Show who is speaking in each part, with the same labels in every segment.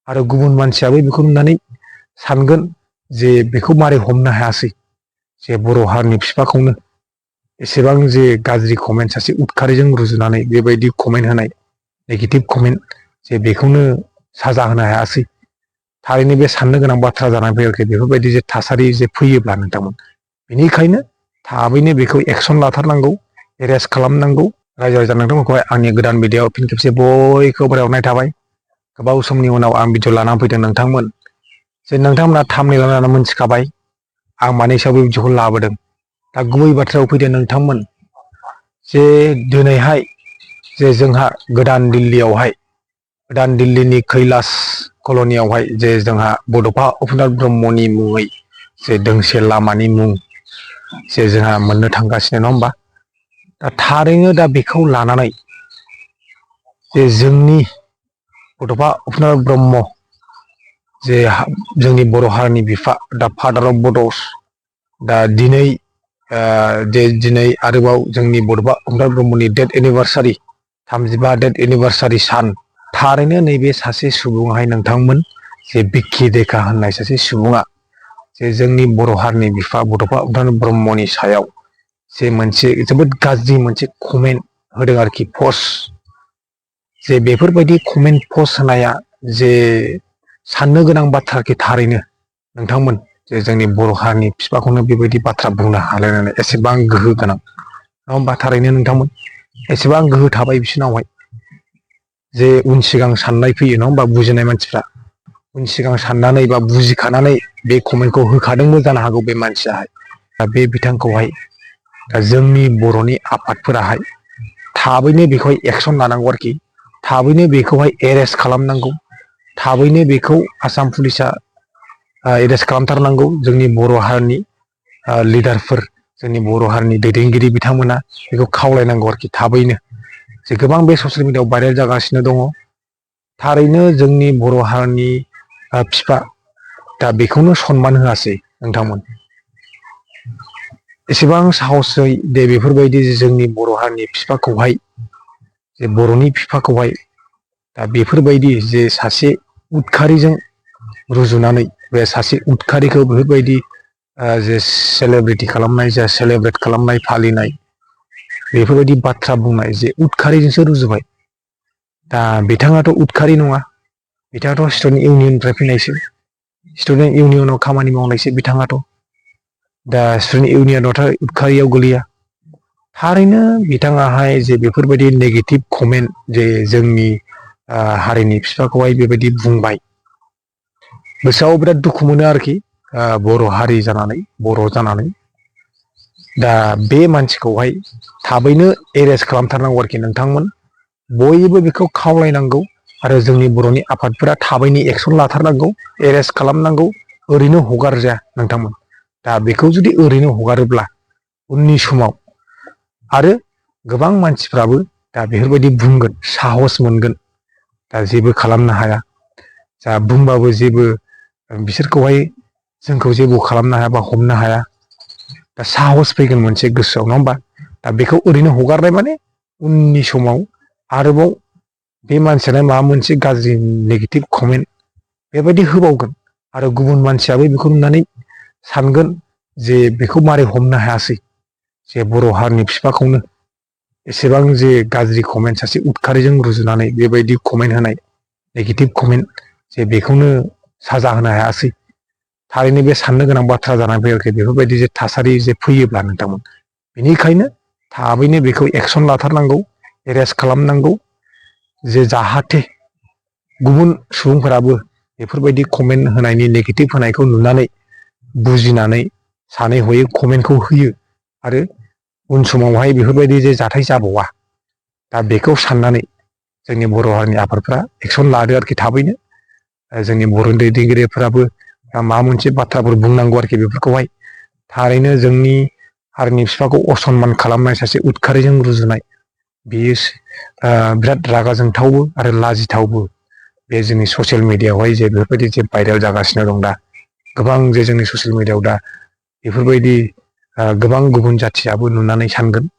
Speaker 1: आरो गुबुन मानसियाबो बेखौ नुनानै सानगोन जे बेखौ मारै हमनो हायासै जे बर' हारिनि बिफाखौनो एसेबां जे गाज्रि कमेन्ट सासे उदखारिजों रुजुनानै बेबायदि कमेन्ट होनाय नेगेटिभ कमेन्ट जे बेखौनो साजा होनो हायासै। थारैनो बे साननो गोनां बाथ्रा जानानै फैयाखै बेफोरबायदि जे थासारि जे फैयोब्ला नोंथांमोन बेनिखायनो थाबैनो बेखौ एक्सन लाथारनांगौ, एरेस्ट खालामनांगौ। रायजो राजा नोंथांमोनखौहाय आंनि गोदान भिडिअ फिन खेबसे बयखौबो हरनाय थाबाय। गोबाव समनि उनाव आं भिडिअ लानानै फैदों नोंथांमोन जे नोंथांमोना थाम्बनेइल लानानै मोनथिखाबाय आं मानि सायाव बे भिडिअखौ लाबोदों। दा गुबै बाथ्रायाव फैदो नोंथांमोन जे दिनैहाय जे जोंहा गोदान दिल्लीनि कैलाश कल'नियावहाय जे जोंहा बड'फा उपेन्द्र ब्रह्मनि मुङै जे दोंसे लामानि मुं जे जोंहा मोननो थांगासिनो नङा होमबा। दा थारैनो दा बेखौ लानानै जे जोंनि बड'फा उपेन्द्र ब्रह्म जे जोंनि बर' हारिनि बिफा दा फादार अफ बड'स दा दिनै आरोबाव जोंनि बड'फा उपेन्द्र ब्रह्मनि डेथ एनिभार्सारि 35 डेथ एनिभार्सारि सान। थारैनो नैबे सासे सुबुङाहाय नोंथांमोन जे बिक्कि देखा होननाय सासे सुबुङा जे जोंनि बर' हारिनि बिफा बड'फा उपेन्द्र ब्रह्मनि सायाव जे मोनसे जोबोद गाज्रि मोनसे कमेन्ट होदों आरोखि पस्ट। जे बेफोरबायदि कमेन्ट पस्ट होनाया जे साननो गोनां बाथ्राखि थारैनो नोंथांमोन जे जोंनि बर' हारिनि बिफाखौनो बेबायदि बाथ्रा बुंनो हालायनानै एसेबां गोहो गोनां नङा होमबा। थारैनो नोंथांमोन एसेबां गोहो थाबाय बिसोरनावहाय जे उन सिगां साननाय फैयो नङा होमबा। बुजिनाय मानसिफ्रा उन सिगां साननानै बा बुजिखानानै बे कमेन्टखौ होखादोंबो जानो हागौ बे मानसियाहाय। दा बे बिथांखौहाय दा जोंनि बर'नि आफादफोराहाय थाबैनो बेखौहाय एक्सन लानांगौ आरोखि। थाबैनो बेखौहाय एरेस्ट खालामनांगौ। थाबैनो बेखौ आसाम पुलिसा एरेस्ट खालामथारनांगौ। जोंनि बर' हारिनि लिडारफोर जोंनि बर' हारिनि दैदेनगिरि बिथांमोना बेखौ खावलायनांगौ आरोखि थाबैनो। जे गोबां बे ससियेल मिडियाआव भाइरेल जागासिनो दङ। थारैनो जोंनि बर' हारिनि बिफा दा बेखौनो सनमान होआसै नोंथांमोन। एसेबां साहसै दे बेफोरबायदि जोंनि बर' हारिनि बिफाखौहाय जे बर'नि बिफाखौहाय दा बेफोरबायदि जे सासे उदखारिजों रुजुनानै बे सासे उदखारिखौ बेफोरबायदि जे सेलेब्रिटि खालामनाय जा सेलेब्रेट खालामनाय फालिनाय बेफोरबायदि बाथ्रा बुंनाय जे उदखारिजोंसो रुजुबाय। दा बिथाङाथ' उदखारि नङा, बिथाङाथ' स्टुडेन्ट इउनियननिफ्राय फैनायसो, स्टुडेन्ट इउनियनाव खामानि मावनायसो बिथाङाथ'। दा स्टुडेन्ट इउनियनावथ' उदखारियाव गोलैया। थारैनो बिथाङाहाय जे बेफोरबायदि नेगेटिभ कमेन्ट जे जोंनि हारिनि बिफाखौहाय बेबायदि बुंबाय, गोसोआव बिराद दुखु मोनो आरोखि बर' हारि जानानै, बर' जानानै। दा बे मानसिखौहाय थाबैनो एरेस्ट खालामथारनांगौ आरोखि नोंथांमोन। बयबो बेखौ खावलायनांगौ आरो जोंनि बर'नि आफादफोरा थाबैनो एक्सन लाथारनांगौ, एरेस्ट खालामनांगौ। ओरैनो हगारजाया नोंथांमोन। दा बेखौ जुदि ओरैनो हगारोब्ला उननि समाव आरो गोबां मानसिफ्राबो दा बेफोरबायदि बुंगोन, साहस मोनगोन। दा जेबो खालामनो हाया, जा बुंबाबो जेबो बिसोरखौहाय जोंखौ जेबो खालामनो हाया बा हमनो हाया। दा साहस फैगोन मोनसे गोसोआव नङा होमबा। दा बेखौ ओरैनो हगारनाय माने उननि समाव आरोबाव बे मानसियानो माबा मोनसे गाज्रि नेगेटिभ कमेन्ट बेबायदि होबावगोन आरो गुबुन मानसियाबो बेखौ नुनानै सानगोन जे बेखौ मारै हमनो हायासै जे बर' हारिनि बिफाखौनो एसेबां जे गाज्रि कमेन्ट सासे उदखारिजों रुजुनानै बेबायदि कमेन्ट होनाय नेगेटिभ कमेन्ट जे बेखौनो साजा होनो हायासै। थारैनो बे साननो गोनां बाथ्रा जानानै फैयाखै बेफोरबायदि जे थासारि जे फैयोब्ला नोंथांमोन बेनिखायनो थाबैनो बेखौ एक्सन लाथारनांगौ, एरेस्ट खालामनांगौ। जे जाहाथे गुबुन सुबुंफोराबो बेफोरबायदि कमेन्ट होनायनि नेगेटिभ होनायखौ नुनानै बुजिनानै सानै हयै कमेन्टखौ होयो आरो उन समावहाय बेफोरबायदि जे जाथाय जाबावा। दा बेखौ साननानै जोंनि बर' हारिनि आफादफ्रा एक्सन लादो आरोखि थाबैनो। जोंनि बर' दैदेनगिरिफोराबो माबा मोनसे बाथ्राफोर बुंनांगौ आरोखि बेफोरखौहाय। थारैनो जोंनि हारिनि बिफाखौ असनमान खालामनाय सासे उदखारिजों रुजुनाय बेयो बिराद रागा जोंथावबो आरो लाजिथावबो। बे जोंनि ससियेल मिडियाआवहाय जे बेफोरबायदि जे भाइरेल जागासिनो दं दा गोबां जे जोंनि ससियेल मिडियाआव दा बेफोरबायदि गोबां गुबुन जाथियाबो नुनानै सानगोन,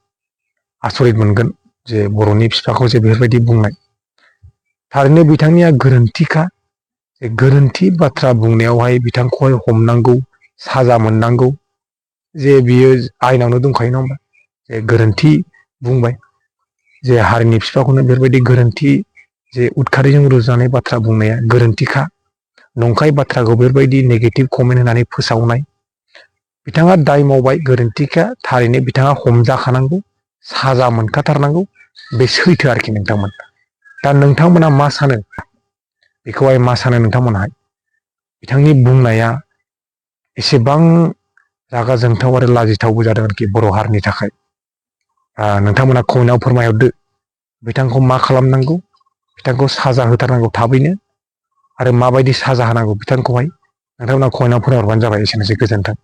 Speaker 1: आसरित मोनगोन जे बर'नि बिफाखौ जे बेफोरबायदि बुंनाय। थारैनो बिथांनिया गोरोन्थिखा गोरोन्थि बाथ्रा बुंनायावहाय बिथांखौहाय हमनांगौ, साजा मोननांगौ, जे बियो आयेनावनो दंखायो नङा होमबा, जे गोरोन्थि बुंबाय, जे हारिनि बिफाखौनो बेफोरबायदि गोरोन्थि जे उदखारिजों रुजुजानाय बाथ्रा बुंनाया गोरोन्थिखा, नंखाय बाथ्राखौ बेफोरबायदि नेगेटिभ कमेन्ट होनानै फोसावनाय, बिथाङा दाय मावबाय, गोरोन्थिखा, थारैनो बिथाङा हमजाखानांगौ, साजा मोनखाथारनांगौ, बे सैथो आरोखि नोंथांमोन। दा नोंथांमोना मा सानो, बेखौहाय मा सानो नोंथांमोनहाय? बिथांनि बुंनाया एसेबां रागा जोंथाव आरो लाजिथावबो जादों आरोखि बर' हारिनि थाखाय। नोंथांमोना कमेन्टआव फोरमायहरदो बिथांखौ मा खालामनांगौ, बिथांखौ साजा होथारनांगौ थाबैनो, आरो माबायदि साजा होनांगौ बिथांखौहाय नोंथांमोना कमेन्टआव फोरमायहरबानो जाबाय। एसेनोसै, गोजोन्थों।